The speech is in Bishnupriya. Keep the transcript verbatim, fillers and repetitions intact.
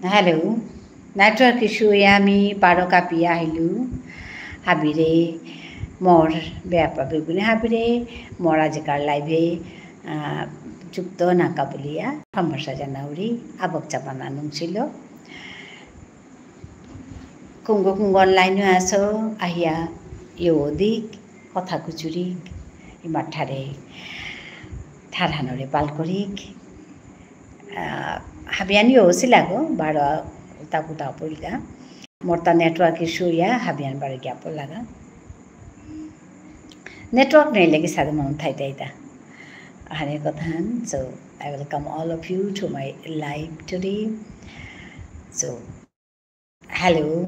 Hello, network issue এ আমি বারো কাপিয়া আহিলু। হাবিরে মোর বেয়াপা বেগুনি হাবিরে মোর আজিকার live এ, আহ, যুক্ত নাকা বুলিয়া সমস্যা জানাউরি আবক চাপানা নুংছিল। কুঙ্গ কুঙ্গ online এ আসো, আহিয়া ইয়ো দিক, কথা কুচুরিক, ইমার ঠারে ঠারহানরে পাল করিক। আহ, হাবিয়ান ইয়ো সিলাগো, বারো উতা পুতা পড়িলা। মোরতা network issue ইয়া, হাবিয়ান বারো গিয়া পড়লাগা। Network নেই লাগি সাদে মন থাই থাই তা। আরে কথান, so I welcome all of you to my live today. So, hello.